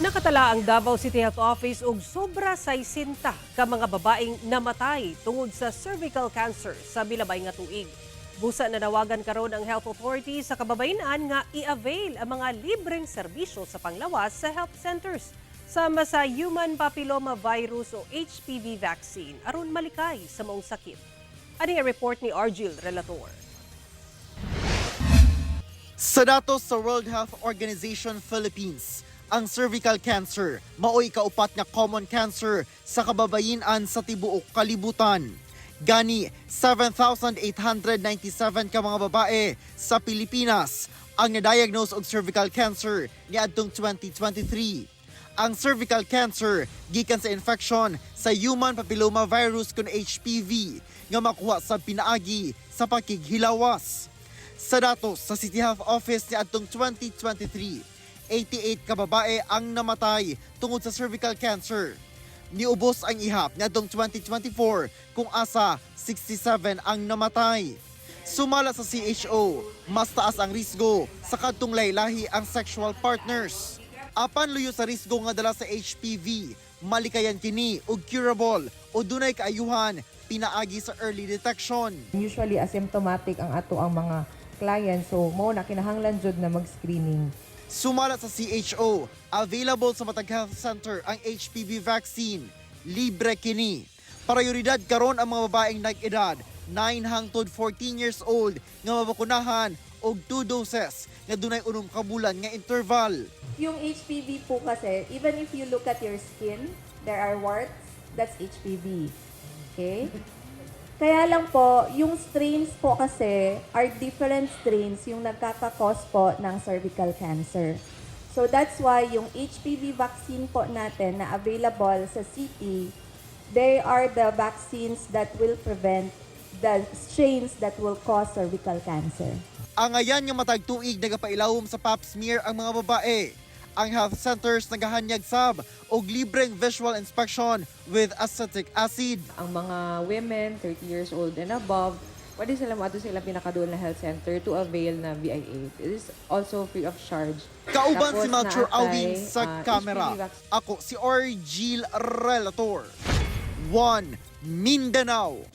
Nakatala ang Davao City Health Office og sobra 60 ka mga babaeng namatay tungod sa cervical cancer sa milabay nga tuig. Busa nanawagan karon ang health authority sa kababayen-an nga i-avail ang mga libreng serbisyo sa panglawas sa health centers sama sa human papilloma virus o HPV vaccine aron malikay sa maong sakit. Ani ang report ni Argil Relator. Sa datos sa World Health Organization Philippines, ang cervical cancer maoy kaupat nga common cancer sa kababayen-an sa tibuok kalibutan. Gani 7,897 ka mga babae sa Pilipinas ang na-diagnose og cervical cancer niadtong 2023. Ang cervical cancer gikan sa infection sa human papilloma virus kon HPV nga makuha sa pinaagi sa pakighilawas. Sa datos sa City Health Office niadtong 2023, 88 ka babae ang namatay tungod sa cervical cancer. Niubos ang ihap niadtong 2024 kung asa 67 ang namatay. Sumala sa CHO, mas taas ang risgo sa kadtong laylahi ang sexual partners. Apan luyo sa risgo nga dala sa HPV, malikayan kini og curable o dunay kaayuhan pinaagi sa early detection. Usually asymptomatic ang ato ang mga client, so mao na kinahanglan jud na mag-screening. Sumala sa CHO, available sa matag health center ang HPV vaccine. Libre kini. Prioridad karon ang mga babaeng nag-edad 9 hangtod 14 years old nga mabakunahan og 2 doses nga dunay 6 ka bulan nga interval. Yung HPV po kasi, even if you look at your skin, there are warts, that's HPV. Okay? Kaya lang po, yung strains po kasi are different strains yung nagkaka-cause po ng cervical cancer. So that's why yung HPV vaccine po natin na available sa city, they are the vaccines that will prevent the strains that will cause cervical cancer. Angayan nga matag tuig nagapailawom sa Pap smear ang mga babae. Ang health centers nagahanyag sab og libreng visual inspection with acetic acid. Ang mga women 30 years old and above, pwede sila moadto sa ilang pinakaduol na health center to avail na VIA. It is also free of charge. Kauban Tapos si Melchor naatay, Awing sa camera. HPV vaccine. Ako si Argil Relator. 1 Mindanao.